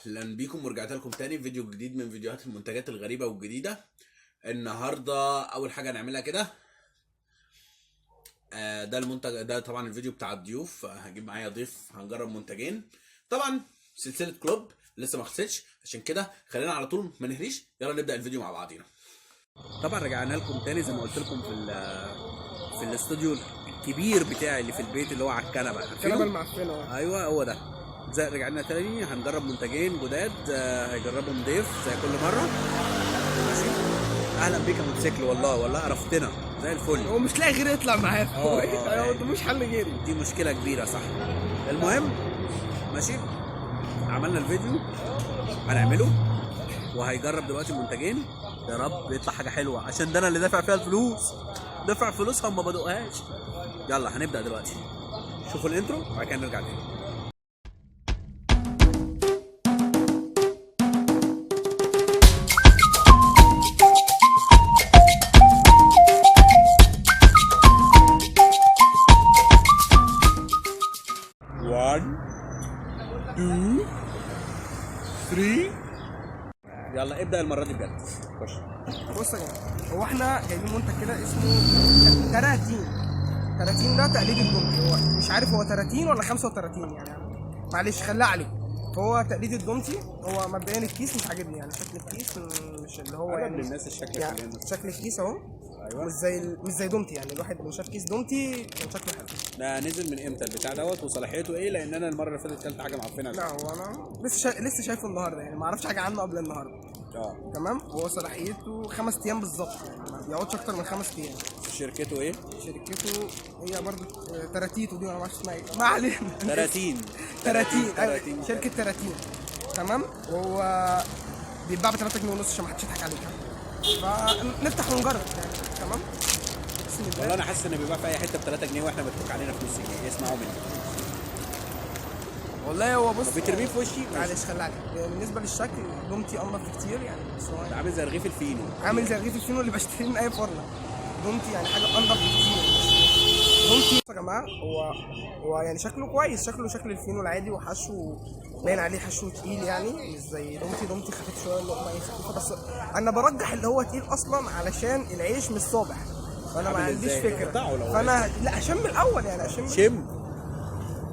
اهلا بيكم ورجعت لكم تاني في فيديو جديد من فيديوهات المنتجات الغريبة والجديده. النهارده اول حاجة هنعملها كده، ده المنتج ده، طبعا الفيديو بتاع الضيوف. هجيب معايا ضيف، هنجرب منتجين، طبعا سلسلة كلوب لسه ما خلصتش، عشان كده خلينا على طول ما نهريش، يلا نبدا الفيديو مع بعضينا. طبعا رجعنا لكم تاني زي ما قلت لكم في الاستوديو الكبير بتاعي اللي في البيت اللي هو على الكنبة، الكنبة عارفينه؟ المعفنه اه. ايوه هو ده. زي رجعنا تاني هنجرب منتجين جداد، هيجربهم ضيف زي كل مرة. ماشي، اهلا بيك يا موتوسيكل، والله والله قرفتنا زي الفل. هو مش لاقي غير يطلع معايا، اه، اه، هو ما قداموش حل غيري. دي مشكلة كبيرة صح. المهم ماشي، عملنا الفيديو هنعمله وهيجرب دلوقتي منتجين، يا رب يطلع حاجة حلوة عشان ده انا اللي دافع فيها الفلوس، دافع فلوسها وما بدوقهاش. يلا هنبدا دلوقتي، شوفوا ال intro وبعد كده نرجع تاني. One, two, three. يلا ابدأ المرة دي بجد، خش. بص يا جماعة، هو احنا جايبين منتج كده اسمه 30 30، ده تقليد الدومتي، هو مش عارف هو 30 ولا 35 يعني، معلش خليها عليك. هو تقليد الدومتي. هو مبدئيا الكيس مش عاجبني، يعني شكل الكيس مش اللي هو عجب يعني للناس الشكل يعني كلنا. شكل الكيس اهو. ايوه. مش زي دومتي، يعني الواحد لو شاف كيس دومتي كان شكله حلو. ده نزل من امتى البتاع دوت وصلاحيته ايه؟ لان انا المرة اللي فاتت كلت حاجة معفنة. لا هو انا لسه شايفه النهارده، يعني ما اعرفش حاجة عنه قبل النهارده. اه. تمام، هو صلاحيته 5 ايام بالظبط، يعني ما بيقعدش اكتر من 5 ايام. شركته ايه؟ شركته هي برضو تراتيتو دي، انا ما اعرفش اسمها ايه، ما علينا. 30. 30، ايوه. 30. شركة 30. تمام، وهو بيتباع ب 3 جنيه ونص عشان ما حدش يضحك عليك. فنفتح ونجرب يعني. تمام، بسم والله الله. انا حاسس ان بيباع في اي حتة ب 3 جنيه واحنا مضحوك علينا في نص جنيه، اسمعوا مني. والله هو بص، بترميه في وشي. معلش خلي عليك. بالنسبة للشكل دومتي انضف بكتير يعني، بس هو ده عامل زي رغيف الفينو. عامل زي رغيف الفينو اللي بشتريه من اي فرن. دومتي يعني حاجة انضف بكتير. دومتي يا جماعة هو يعني شكله كويس، شكله شكل الفينو العادي، وحشو باين عليه حشو تقيل يعني، مش زي دومتي. دومتي خفيف شوية، اللقمة ايه خفيفة، بس انا برجح اللي هو تقيل اصلا علشان العيش مش صابح، فانا ما عامل عنديش إزاي؟ فكرة. قطعه لو فانا لا اشم الاول يعني، اشم. شم.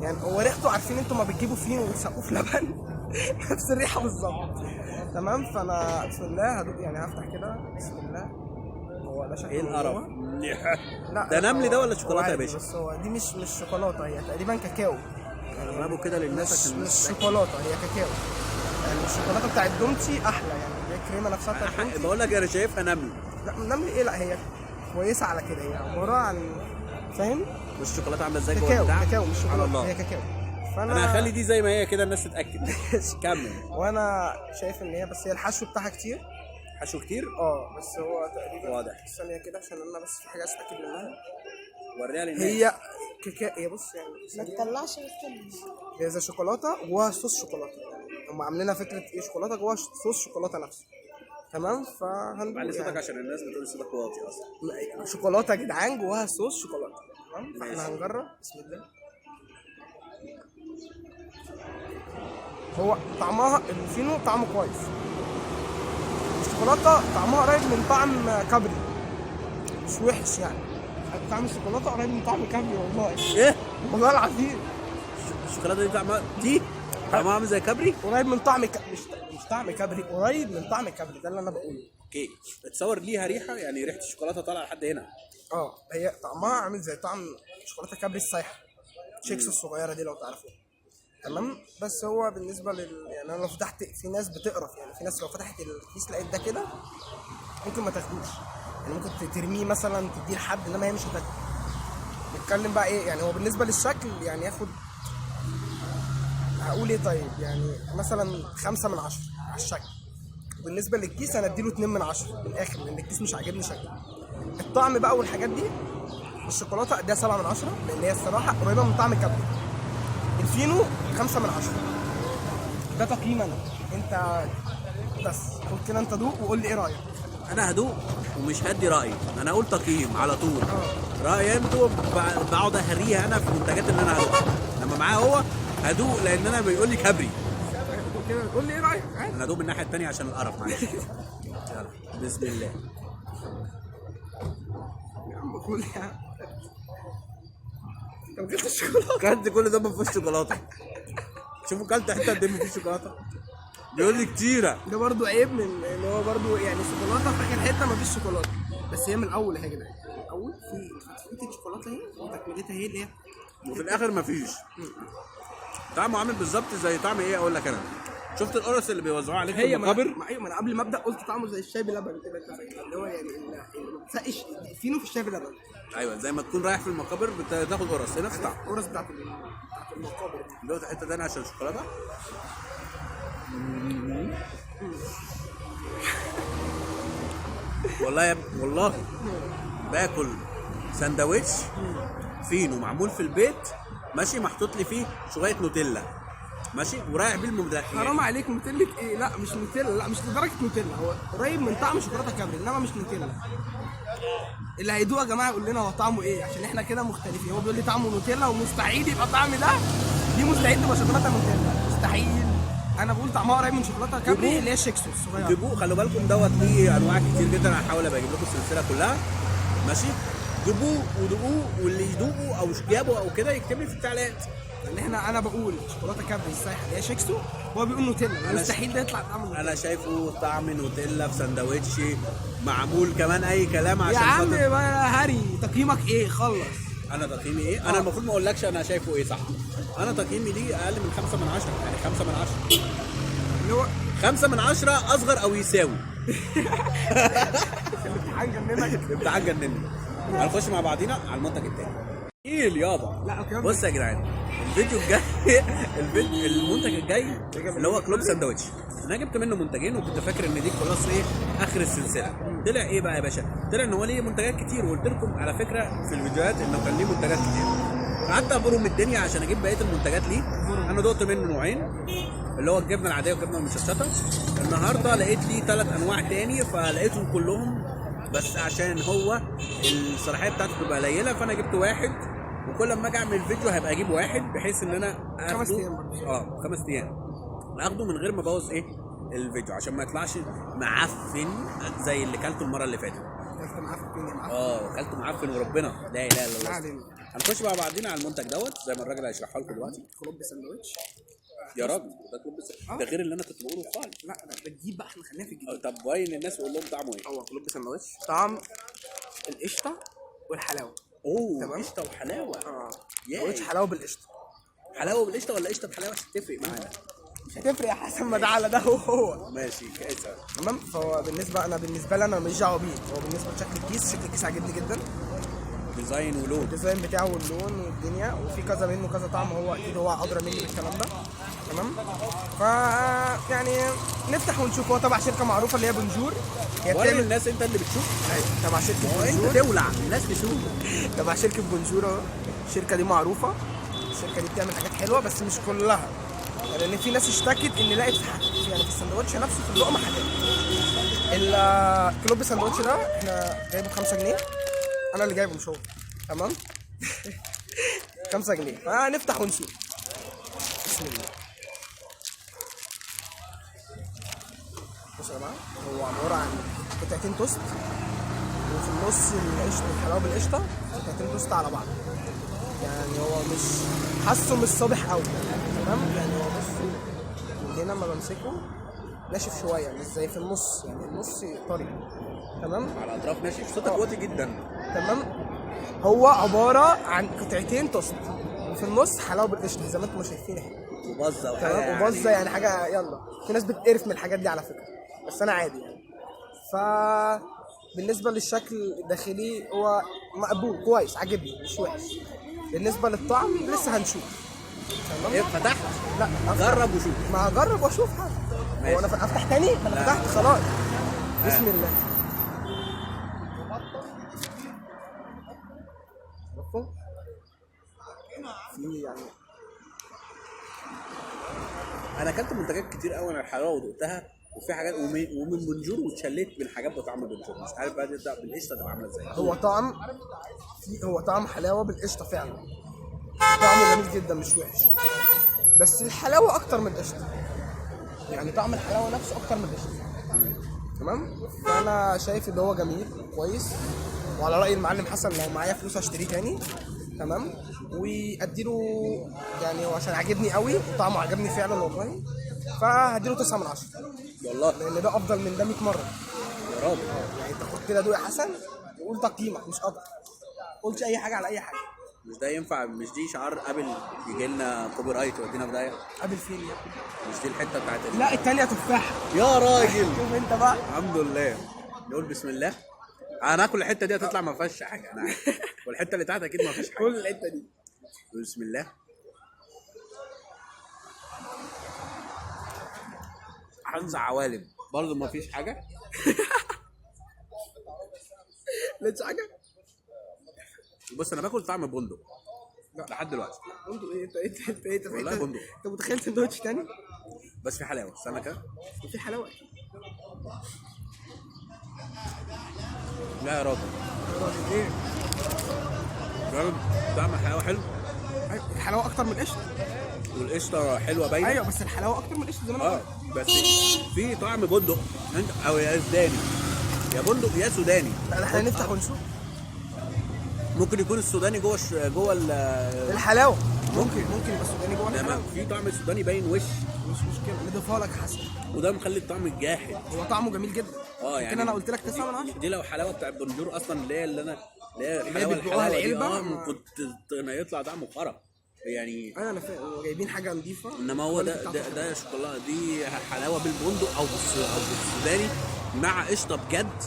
يعني هو ريحته، عارفين انتوا ما بتجيبوا فينو وتسقوه في لبن؟ نفس الريحة بالظبط. تمام، فانا بسم الله هدوق يعني، هفتح كده بسم الله. هو ده شكله ايه من القرف؟ جوه. لا ده نمل ده هو- ولا هو شوكولاتة يا عادي، باشا؟ بس هو دي مش شوكولاتة، هي تقريبا كاكاو يعني. قربوا كده للناس مش عشان الناس مش شوكولاتة، هي كاكاو يعني. الشوكولاتة بتاعت دومتي احلى يعني، اللي هي الكريمة نفسها بتاعت دومتي. بقول لك انا شايفها نمل. لا نمل ايه، لا هي كويسة على كده، هي عبارة عن فاهم مش الشوكولاتة عامله ازاي جوه كاكاو. البتاع؟ كاكاو مش على شوكولاتة، الله. هي كاكاو. فانا انا هخلي دي زي ما هي كده الناس تتاكد. كمل. وانا شايف ان هي بس هي الحشو بتاعها كتير. حشو كتير. اه بس هو تقريبا واضح. ثانية كده عشان انا بس في حاجة عايز اتاكد منها. وريها للناس. هي كاكاو، هي بص يعني ما تطلعش بس هي زي شوكولاتة جواها صوص شوكولاتة، يعني هم عاملينها فكرة ايه، شوكولاتة جواها صوص شوكولاتة نفسه. تمام، فهندوق علي صوتك يعني. عشان الناس بتقول صوتك واطي اصلا. شوكولاتة يا جدعان جواها صوص شوكولاتة. تمام، ماشي. فاحنا هنجرب بسم الله. هو طعمها الفينو طعمه كويس، الشوكولاتة طعمها قريب من طعم كابري، مش وحش يعني. طعم الشوكولاتة قريب من طعم كابري والله. ايه؟ والله العظيم. الشوكولاتة دي طعمها، دي طعمها عامل زي كابري؟ قريب من طعم مش طعم كابري، قريب من طعم كابري، ده اللي انا بقوله. okay، اتصور ليها ريحه، يعني ريحه الشوكولاتة طالعه لحد هنا. اه هي طعمها عامل زي طعم شوكولاتة كابري السايحه، شيكس الصغيرة دي لو تعرفوها. تمام، بس هو بالنسبة لل يعني انا لو فتحت، في ناس بتقرف يعني، في ناس لو فتحت الكيس لقيت ده كده ممكن ما تاخدوش يعني، ممكن ترميه مثلا تديه لحد، انما هي مش هتاكله. نتكلم بقى ايه يعني، هو بالنسبة للشكل يعني ياخد، هقول ايه طيب، يعني مثلا 5 من 10 على الشكل. بالنسبة للكيس انا اديله 2 من 10 من الاخر، لان الكيس مش عاجبني شكله. الطعم بقى والحاجات دي، الشوكولاتة اديها 7 من 10 لان هي الصراحة قريبه من طعم كابري. الفينو 5 من 10. ده تقييم انا، انت بس قول كده، انت دوق وقول لي ايه رايك. انا هدوق ومش هدي رايي، انا هقول تقييم على طول. رايي انتوا بقعد اهريها انا في المنتجات اللي انا هدوقها، لما معاه هو هدوق لان انا بيقول لي كابري. كده، قول لي ايه رايك عادي. انا ادوق من الناحية الثانية عشان القرف، معلش. يلا بسم الله. يا عم كل يا عم، انت ما اكلتش الشوكولاتة. كلت كل ده ما فيهوش شوكولاتة. شوفوا كلت حتة قد ايه ما فيش شوكولاتة. بيقول لي كتيرة. ده برضو عيب من ان هو برضو يعني شوكولاتة في اخر حتة ما فيش شوكولاتة، بس هي من الاول اهي يا جدعان، من الاول في فتفوته شوكولاتة اهي وتكملتها هي اللي هي وفي الاخر ما فيش. طعمه عامل بالظبط زي طعم ايه اقول لك انا؟ شفت القرص اللي بيوزعوه عليك في هي ما المقابر؟ ايوه، ما انا قبل ما ابدا قلت طعمه زي الشاي بلبن كده، انت فاهم اللي هو يعني اللي ما بتسقش فينو في الشاي بلبن. ايوه زي ما تكون رايح في المقابر بتاخد قرص، هي نفس الطعم. القرص بتاعت المقابر دي. دوت حتة تانية عشان الشوكولاتة. والله يا والله باكل سندوتش فينو معمول في البيت، ماشي، محطوط لي فيه شوية نوتيلا، ماشي، ورايح بيه المبدأ. حرام عليك، نوتيلا ايه؟ لا مش نوتيلا، لا مش لدرجة نوتيلا، هو قريب من طعم شوكولاتة كابري انما مش نوتيلا. اللي هيدوق يا جماعة يقول لنا هو طعمه ايه، عشان احنا كده مختلفين. هو بيقول لي طعمه نوتيلا ومستحيل يبقى طعم ده، دي مستحيل تبقى شوكولاتة نوتيلا، مستحيل. انا بقول طعمها قريب من شوكولاتة كابري اللي هي شيكسو الصغيرة. جيبوه، خلوا بالكم دوت ليه انواع كتير جدا، انا هحاول ابقى اجيب لكم السلسلة كلها، ماشي. جيبوه ودوقوه، واللي يدوقه او جابه او كده يكتب لي في التعليقات. لان احنا انا بقول شوكولاتة كابري السايحه اللي هي شيكسو، هو بيقول نوتيلا، مستحيل ده يطلع طعم نوتيلا. انا شايفه طعم نوتيلا في سندوتش معمول كمان اي كلام عشان يا عم خاطر. بقى هاري تقييمك ايه؟ خلص. انا تقييمي ايه؟ انا المفروض ما اقولكش انا شايفه ايه، صح؟ انا تقييمي ليه اقل من 5 من 10، يعني 5 من 10. اللي هو 5 من 10 اصغر او يساوي. الامتحان جننك. الامتحان جنني. هنخش مع بعضينا على المنتج التاني. ايه يابا؟ لا، okay. بص يا جدعان، الفيديو الجاي الفيديو المنتج الجاي اللي هو كلوب ساندوتش، انا جبت منه منتجين وكنت فاكر ان دي خلاص ايه اخر السلسلة. طلع ايه بقى يا باشا؟ طلع ان هو ليه منتجات كتير، وقلت لكم على فكرة في الفيديوهات انه كان ليه منتجات كتير. قعدت ابرم الدنيا عشان اجيب بقية المنتجات ليه. انا دقت منه نوعين، اللي هو الجبنة العادية والجبنه المشطشطه. النهارده لقيت ليه 3 انواع تاني، فلقيتهم كلهم، بس عشان هو الصلاحية بتاعته بتبقى قليله فانا جبت واحد، وكل ما اجي اعمل فيديو هبقى اجيب واحد بحيث ان انا اخده 5 ايام برضه. 5 ايام اخده من غير ما ابوظ ايه الفيديو، عشان ما يطلعش معفن زي اللي كلته المرة اللي فاتت. انت معفن يا معفن. كلته معفن وربنا لا اله الا ما الله. علينا. هنخش مع بعضينا على المنتج دوت زي ما الراجل هيشرحه لكم دلوقتي. كلوب ساندوتش يا راجل ده كلوب ده غير اللي انا كنت بقوله خالص. لا ده جديد بقى، احنا خلينا في الجديد. طب باين للناس وقول لهم طعمه ايه. هو كلوب ساندوتش طعم القشطه والحلاوه. اوه تمام. قشطه وحلاوة. ياي. ساندوتش حلاوة بالقشطه. حلاوة بالقشطه ولا قشطه بحلاوه؟ عشان تفرق معانا. مش هتفرق يا حسن، ما ده على ده هو هو. ماشي كويس. تمام. فهو بالنسبة انا بالنسبة لي انا ماليش دعوه بيه، هو بالنسبة لشكل الكيس، شكل الكيس عاجبني جدا، design ولون. ال design بتاعه واللون والدنيا، وفي كذا منه كذا طعم، هو اكيد هو ادرى مني بالكلام ده. تمام. ف يعني نفتح ونشوف. هو تبع شركة معروفة اللي هي بونجور، هي وري بتعمل الناس انت اللي بتشوف. أيوة، تبع شركة انت بونجور. تولع الناس تشوف. تبع شركة بونجور اهو. الشركة دي معروفة، الشركة دي بتعمل حاجات حلوة بس مش كلها، لان في ناس اشتكت ان لقت في يعني في السندوتش نفسه في اللقمة حاجات. الكلوب ساندوتش ده احنا جايبه ب 5 جنيه، انا اللي جايبه مش هو. تمام. 5 جنيه. فهنفتح ونشوف. بسم الله. بصوا يا جماعة، هو عبارة عن قطعتين توست وفي النص القشطه، الحلاوة بالقشطه، قطعتين توست على بعض. يعني هو مش حاسه مش صابح قوي. تمام. يعني هو بصوا من هنا لما بمسكه ناشف شوية، مش زي في النص، يعني النص طري. تمام. على الاطراف ناشف. صوتك واطي جدا. تمام. هو عبارة عن قطعتين توست وفي النص حلاوة بالقشطه زي ما انتم شايفين اهي. وبزه وحاجه. تمام. وبزه يعني حاجة. يلا في ناس بتقرف من الحاجات دي على فكرة، بس انا عادي يعني. ف بالنسبة للشكل الداخلي هو مقبول كويس، عاجبني مش وحش. بالنسبة للطعم لسه هنشوف. تمام. ايه فتحت؟ لا جرب وشوف. ما هجرب واشوف حاجة. هو انا افتح تاني؟ ما انا فتحت خلاص. بسم الله. في يعني انا اكلت منتجات كتير قوي انا الحلاوة ودقتها، وفي حاجات ومن بونجور، واتشليت من حاجات بطعم بونجور. مش عارف بقى تبدا بالقشطه تبقى عامله ازاي. هو طعم هو طعم حلاوة بالقشطه فعلا، طعمه جميل جدا مش وحش، بس الحلاوة اكتر من القشطه. يعني طعم الحلاوة نفسه اكتر من القشطه. تمام. فانا شايف ان هو جميل كويس، وعلى راي المعلم حسن لو معايا فلوس هشتريه تاني. تمام. واديله يعني هو عشان عجبني قوي وطعمه عجبني فعلا والله، فهديله 9 من 10 والله لان ده افضل من ده 100 مرة. يا راجل. يعني انت خد كده دوق يا حسن وقول تقييمك، مش قدر قلتش اي حاجة على اي حاجة. مش ده ينفع؟ مش دي شعار Apple يجي لنا copyright يودينا في داهية؟ Apple فين يا ابني؟ مش دي الحتة بتاعت لا التانية تفاحة. يا راجل. شوف انت بقى. الحمد لله. نقول بسم الله. انا هاكل الحتة دي هتطلع ما فيهاش حاجة، انا عارف. والحتة اللي تحت اكيد ما فيهاش حاجة. كل الحتة دي. نقول بسم الله. حنزع عوالم برضه ما فيش حاجة. لقيتش حاجة؟ بص انا باكل طعم بندق لا. لحد دلوقتي. بندق ايه؟ انت انت انت انت والله بندق. انت متخيل سندوتش تاني؟ بس في حلاوة. استنى كده. في حلاوة اكيد. لا يا راجل. يا راجل ايه؟ راجل طعم الحلاوة حلو. أيوة، الحلاوة اكتر من القشطه. والقشطه حلوة باينة. ايوه بس الحلاوة اكتر من القشطه زي ما انا قلت. بس في طعم بندق انت او يا سوداني، يا بندق يا سوداني. لا احنا نفتح ونشوف. ممكن يكون السوداني جوه جوه الحلاوة ممكن يبقى السوداني جوه لما الحلاوة. في طعم سوداني باين وش. مش مشكلة نضيفها لك يا حسن. وده مخلي الطعم الجاحد. هو طعمه جميل جدا. يعني كده انا قلت لك 9 من 10. دي لو حلاوة بتاع البونجور اصلا اللي هي اللي انا اللي هي اللي هي الحلاوة بيبيعوها الحلاوة دي العلبة. كنت ما يطلع طعمه خرا يعني. ايوه انا فاهم، هو جايبين حاجة نظيفة. انما هو ده ده, ده شوكولاتة، دي حلاوة بالبندق او او بالسوداني مع قشطه بجد.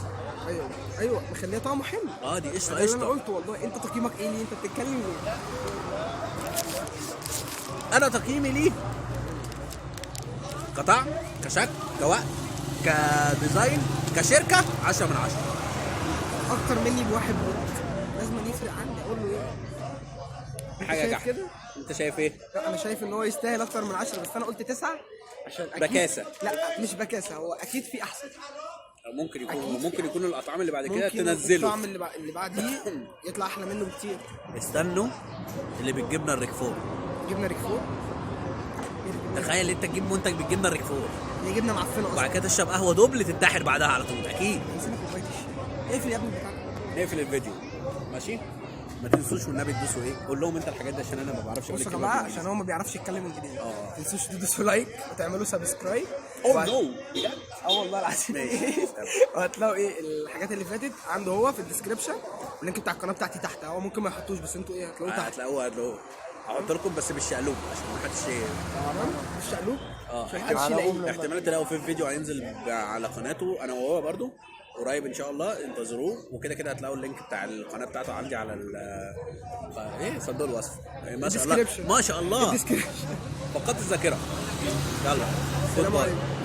ايوه ايوه مخليها طعمه حلو. دي قشطه ده اللي انا قشطه. قلته والله. انت تقييمك ايه ليه؟ انت بتتكلم ليه؟ انا تقييمي ليه كطعم كشكل كوقت ك design كشركة 10 من 10. اكتر مني بواحد point. لازم يفرق عندي اقول له ايه؟ انت حاجة شايف جحد. كده؟ انت شايف ايه؟ لا انا شايف ان هو يستاهل اكتر من 10، بس انا قلت 9 عشان اكيد. بكاسة. لا مش بكاسه، هو اكيد في احسن. ممكن يكون أكيد. ممكن يكون الاطعام اللي بعد كده ممكن تنزله. الطعم اللي بعديه يطلع احلى منه بكتير. استنوا اللي بالجبنه الريكفور. جبنه ريكفور. تخيل انت تجيب منتج بالجبنه الريكفور هي جبنه معفنه اصلا. وبعد كده تشرب قهوة double تنتحر بعدها على طول اكيد. نسينا كوباية الشاي. اقفل يا ابني البتاع. نقفل الفيديو ماشي. ما تنسوش والنبي تدوسوا ايه؟ قول لهم انت الحاجات دي عشان انا ما بعرفش اقول بصوا يا الكلمات جماعة بالإنجليزي. عشان هو ما بيعرفش يتكلم انجليزي. ما تنسوش تدوسوا like وتعملوا subscribe. oh no. والله العظيم. ماشي. وهتلاقوا ايه الحاجات اللي فاتت عنده هو في ال description، وال link بتاع القناة بتاعتي تحت. هو ممكن ما يحطوش بس انتوا ايه هتلاقوه تحت. هتلاقوه هحط لكم بس بالشقلوب عشان ما حدش تمام مش شقلوب عشان محدش احتمال يلاقيه. احتمال تلاقوا في فيديو هينزل على قناته انا وهو برضو قريب ان شاء الله، انتظروه. وكده كده هتلاقوا ال link بتاع القناة بتاعته عندي على ال ايه صندوق الوصف. ما شاء الله Description. ما شاء الله ال description. فقدت الذاكرة. يلا السلام goodbye. عليكم.